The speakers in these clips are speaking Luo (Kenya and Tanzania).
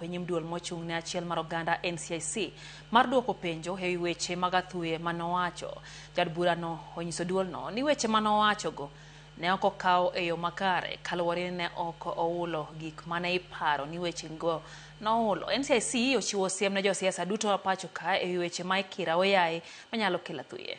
ochopo e nyim duol mochung' ne achiel mar oganda NCIC mar duoko penjo ewi weche mag athuye manowacho. Jaod burano onyiso duolno ni weche manowachogo ne ok okaw e yo makare kaluwore ni ne ok ohulo gik mane iparo ni wechego nohulo. NCIC ochiwo siem ne josiasa duto ma pacho ka ewi weche ma ikiro aoyaye manyalo kelo athuye.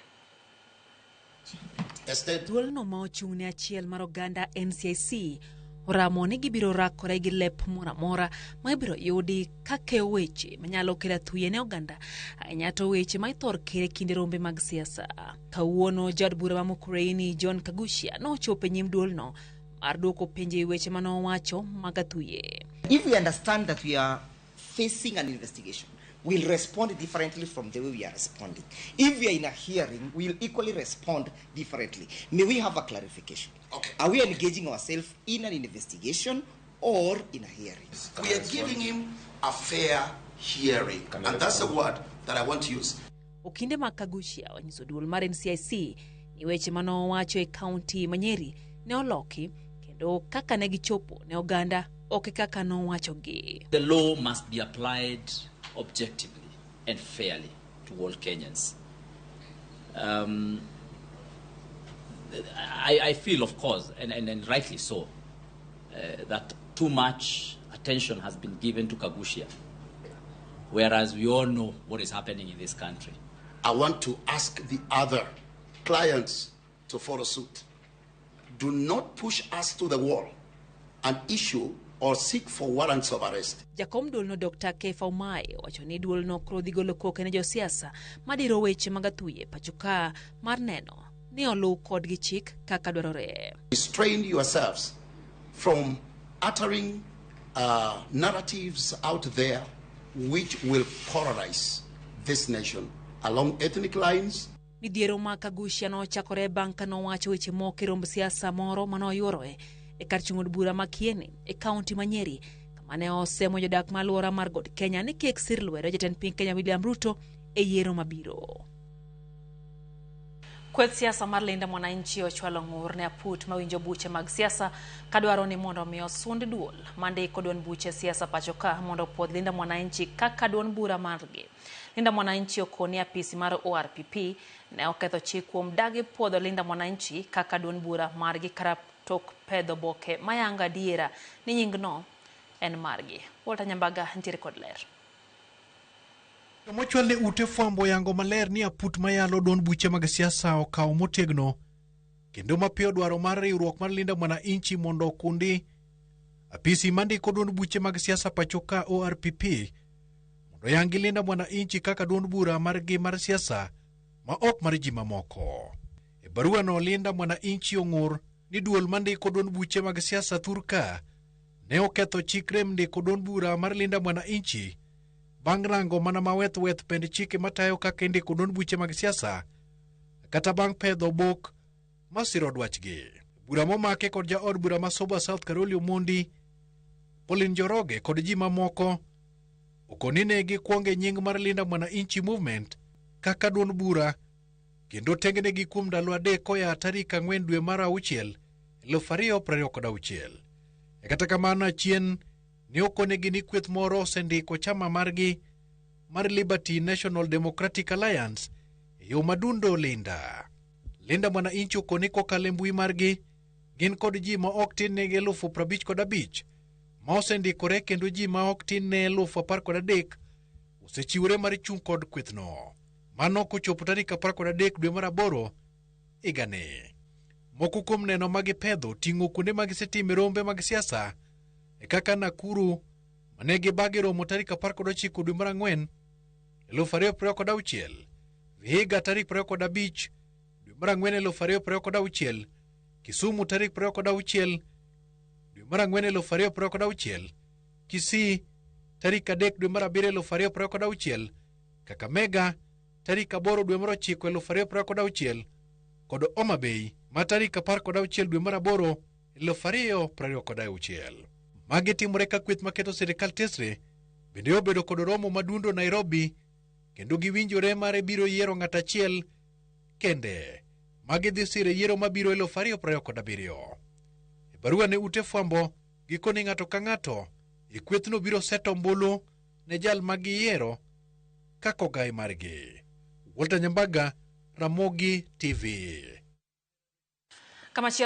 Duolno ma ochung' ne achiel mar oganda NCIC oramo ni gibiro rakore gi lep moro amora ma ibiro yudi ka keyo weche manyalo kelo athuye ne oganda ahinya to weche ma ithor ker e kinde rombe mag siasa. Kawuono jaod bura ma Mukurweini John Kaguchia nochopo e nyim duolno mar duoko penjo e weche mane owacho mag athuye. If we understand that we are facing an investigation, we'll respond differently from the way we are responding. If we are in a hearing, we'll equally respond differently. May we have a clarification? Okay. Are we engaging ourselves in an investigation or in a hearing? We are giving him a fair hearing. And that's the word that I want to use. Okinde mag Kaguchia onyiso duol mar NCIC ni weche mane owacho e kaunti ma Nyeri ne oloki kendo kaka ne gichopo ne oganda ok e kaka nowachogi. The law must be applied objectively and fairly to all Kenyans. I feel, of course, and rightly so, that too much attention has been given to Kaguchia, whereas we all know what is happening in this country. I want to ask the other clients to follow suit. Do not push us to the wall and issue or seek for warrants of arrest. Jakom duolno Dr. Kefa Umae owacho ni duolno koro dhi golo koke ne josiasa madiro weche mag athuye pacho ka mar neno ni oluw kodgi chik kaka dwarore. Restrain yourselves from uttering narratives out there which will polarize this nation along ethnic lines. Midhiero ma Kaguchia nochakore bang' ka nowacho weche moko e romb siasa moro manoyuoroe e kar chung' od bura ma Kieni e kaunti ma Nyeri, kama ne osemo jodak ma alwora mar God Kenya ni kik sir lwedo jatend piny Kenya William Ruto e yiero mabiro. Kweth siasa mar Linda Mwananchi ochwalo ng'ur ne aput mawinjo buche mag siasa kadwaro ni mondo omi osund duol mandiko duond buche siasa pacho ka mondo opuodh Linda Mwananchi kaka duond bura margi. Linda Mwananchi okoni apisi mar ORPP ne oketho chik kuom dagi puodho Linda Mwananchi kaka duond bura margi kata tok pedho oboke mayango adiera ni nyingno en margi. Walter Nyambaga nitiere kod ler. Mochwal ne ute fwambo yango maler ni aput mayalo duond buche mag siasa okawo motegno kendo mapiyo dwaro mar riwruok mar Linda Mwananchi mondo okundi apisi mandiko duond buche mag siasa pacho ka ORPP mondo yangi Linda Mwananchi kaka duond bura margi mar siasa ma ok mar ji mamoko. E barua no Linda Mwananchi ong'ur ni duol mandiko duond buche mag siasa thur ka ne oketho chik rem ndiko duond bura mar Linda Mwananchi bang' rango mana maweth weth pend chike matayo kaka indiko duond buche mag siasa kata bang' pedho obok masiro dwachgi. Bura momake kod jaod bura ma Suba South Caroli Omondi, Pauline Njoroge kod ji mamoko okoni ne gikwonge nying mar Linda Mwananchi Movement kaka duond bura kendo tengnegi kuom ndalo 3 koya tarik 4 dwe mar 6 2026. E kata kamano achien ne okonegi ni kweth moro osendiko chama margi mar Liberty National Democratic Alliance e yo madundo Linda. Linda Mwananchi okoni kokalo e mbui margi gin kod ji ma ok tin ne 55,000 ma osendikore kendo ji ma ok tin ne 13,000 osechiwore mar chung' kod kwethno. Mano kochopo tarik 13 dwe mar 8 higani. Moko kuom neno ma gipedho ting'o kuonde ma gisetime rombe mag siasa e kaka Nakuru mane gibage romo tarik 19 dwe mar 4 2026, Vihiga tarik 25 dwe mar 4 2026, Kisumu tarik 26 dwe mar 4 2026, Kisii tarik 3 dwe mar 7 2026, Kakamega tarik 8 dwe mar 9 2026 kod Homa Bay ma tarik 16 dwe mar 8 2026. Magi timore ka kweth maketo sirikal tesre bende obedo kod romo madundo Nairobi kendo giwinjore mar biro yiero ng'at achiel kende magi dhi siro e yiero mabiro 2027. E barua ne ute fwambo gikoni ng'ato ka ng'ato e kwethno biro seto ombulu ne jal ma giyiero kaka ogai margi. Walter Nyambaga, Ramogi TV. Kamachielo.